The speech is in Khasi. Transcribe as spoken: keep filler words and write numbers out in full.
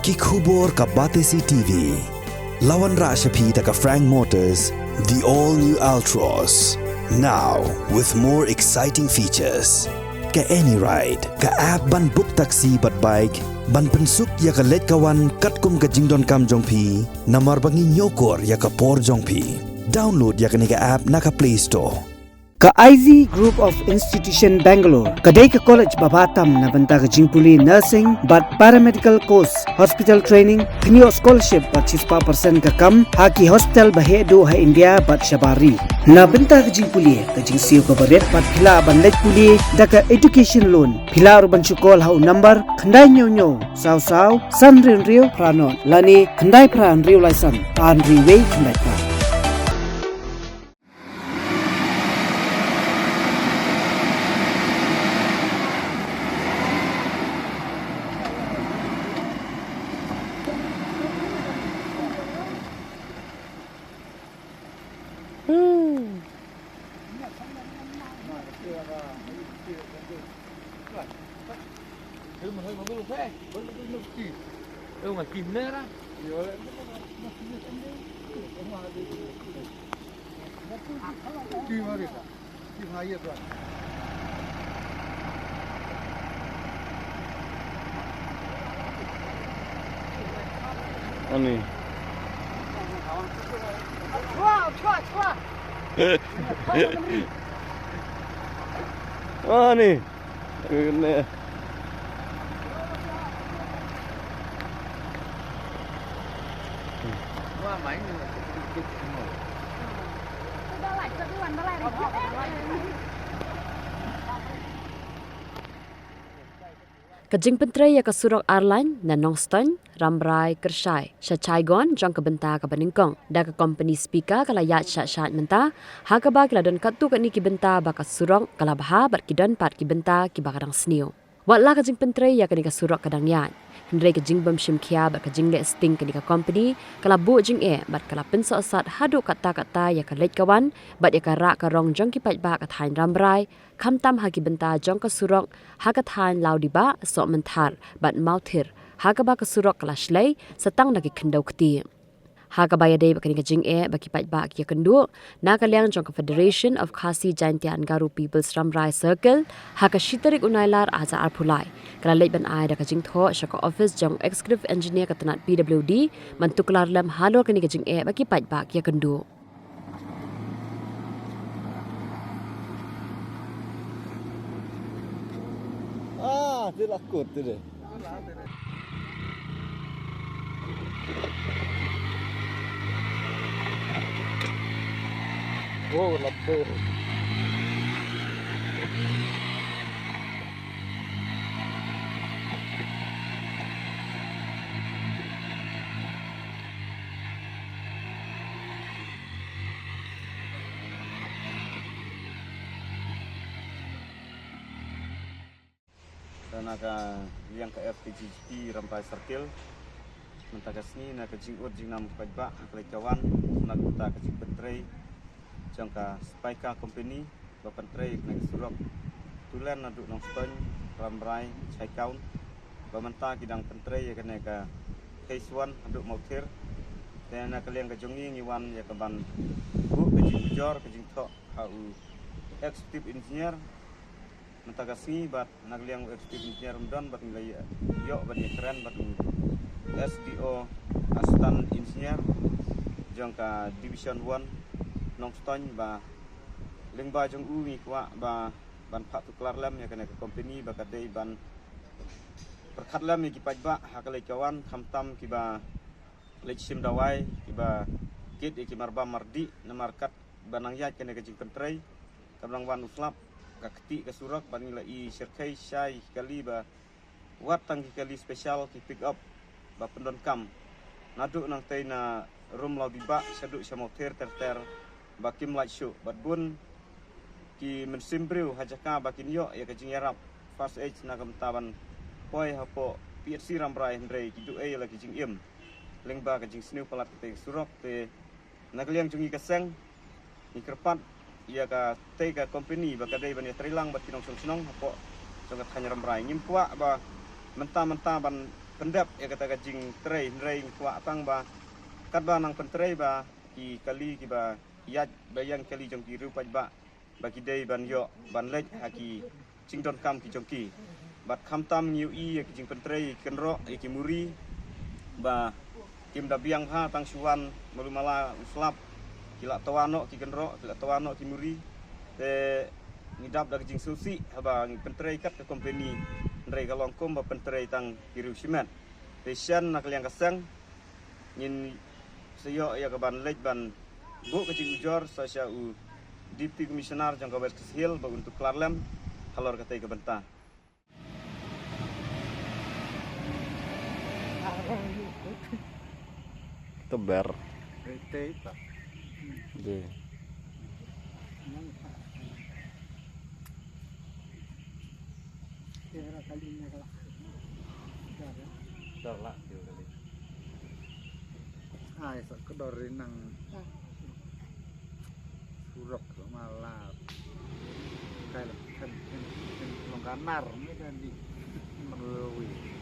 Ki khubor ka Batesi T V. La wanrah sha phi da ka Frank Motors, the all new Altroz. Now with more exciting features. Ka AnyRide, ka app ban book taxi bad bike, ban pynsuk ïa ka leit ka wan katkum ka jingdonkam jong phi, namar ba ngi ñiewkor ïa ka por jong phi. Download ïa kane ka app na ka Play Store. Ka I Z Group of Institution Bangalore, ka dei ka college ba bha tam na bynta ka jingpule nursing bad paramedical course, hospital training, kynnoh scholarship bad shispah percent ka kam ha ki hospital ba heh duh ha India bad shabar ri. Na bynta ka jingpule, ka jingsiew kaba rit bad phi lah ban leit pule da ka education loan. Phi lah ruh ban shu call ha u number khyndai hynñiew hynñiew saw saw san hynriew hynriew phra nod lane khyndai phra hynriew lai san ar hynriew wei khyndai phra. Ani. Ani. Kene. Ka jingpyntrei ïa ka surok ar lane na Nongstoiñ, Rambrai, Kyrshai sha Saigon jong ka bynta kaba nyngkong da ka kompeni Spica ka la ïaid shah shah mynta, ha kaba ki la don katto katne ki bynta ba ka surok ka la bha bad ki don pat ki bynta kiba ka dang sniew. Wat la ka jingpyntrei ïa kane ka surok ka dang ïaid, hynrei ka jingbym shim khia bad ka jingleh sting kane ka kompeni ka la buh jingeh bad ka la pynsohsat haduh katta katta ïa ka leit ka wan bad ïa ka rah ka rong jong ki paidbah ka thaiñ Rambrai, khamtam ha ki bynta jong ka surok ha ka thaiñ Lawdibah, Sohmynthar bad Mawthir, ha kaba ka surok ka la shlei sa tang da ki khyndew kti. Ha kaba ïadei bad kane ka jingeh ba ki paidbah ki ïakynduh, na ka liang jong ka Federation of Khasi Jaintia and Garo Peoples Rambrai Circle, ha ka shi tarik u Nailar ar hajar arphew lai, ka la leit ban ai da ka jingthoh sha ka office jong Executive Engineer ka tnat P W D ban tuklar lem halor kane ka jingeh ba ki paidbah ki ïakynduh. Ah, te la kut te de. Oh, la pe. Te na ka liang ka F K G G P Rambrai Circle, mynta ka sngi na ka jingud jingnam ka paidbah ha ka leit ka wan, na ka bynta ka jingpyntrei jong ka Spica Company ba pyntrei kane ka surok two lane naduh Nongstoiñ, Rambrai, Saigon, ba mynta ki dang pyntrei ïa kane ka phase one haduh Mawthir. Te na ka liang ka jong ngi ngi wan ïa ka ban buh ka jingujor ka jingthoh ha u Executive Engineer mynta ka sngi, bad na ka liang u Executive Engineer um don, bad ngi la ïoh ban ïakren bad u S D O, Assistant Engineer jong ka Division one Nongstoiñ, ba lyngba jong u ngi kwah ba ban phah tuklar lem ïa kane ka company ba ka dei ban pyrkhat lem ïa ki paidbah ha ka leit ka wan, khamtam kiba leit shim dawai, kiba kit ïa ki marbam mardih, namar katba nang ïaid kane ka jingpyntrei, kaba nang wan u slap, ka kti ka surok, bad ngi la i shyrkhei shai ki kali ba wat tang ki kali special, ki pick up ba pyndonkam naduh nangtei na Rum Lawdibah shaduh sha Mawthir ter ter ba kim lait shuh, bad bun ki mynsiem briew ha jaka ba kin ïoh ïa ka jingïarap first aid na ka bynta ban poi hapoh P H C Rambrai, hynrei ki duh ei la ki jingim lyngba ka jingsniew palat katei ka surok. Te na ka liang jong ngi ka seng, ngi kyrpad ïa katei ka company ba ka dei ban ïatreilang bad ki nongshong shnong hapoh jong ka thaiñ Rambrai. Ngim kwah ba mynta mynta ban pyndep ïa kata ka jingtrei, hynrei ngi kwah tang ba katba nang pyntrei ba ki kali kiba ïaid ba ïeng kali jong ki riew paidbah ba ki dei ban ïoh ban leit ha ki jingdonkam ki jong ki. Bad khamtam ngi ïohi ïa ki jingpyntrei ïa ki kynroh ïa ki muri ba kim da biang bha tang shu wan malu mala u slap, ki la twa noh ki kynroh, ki la twa noh ki muri. Te ngi dap da ka jingsngewsih haba ngi pyntrei kat ka company, hynrei ka long kum ba pyntrei tang ki riew shimet. Te shen na ka liang ka seng ngin sa ïoh ïa ka ban leit ban buh ka jingujor sa sha u Deputy Commissioner jong ka West Khasi Hills ba un tuklar lem halor katei ka bynta. Teber. Retei pa. Dei. Dor lah, dor kali. Ai, sa ka dor ri nang. Surok la mala. Kai la kan kan kan long kanar ni kan di. Merwi.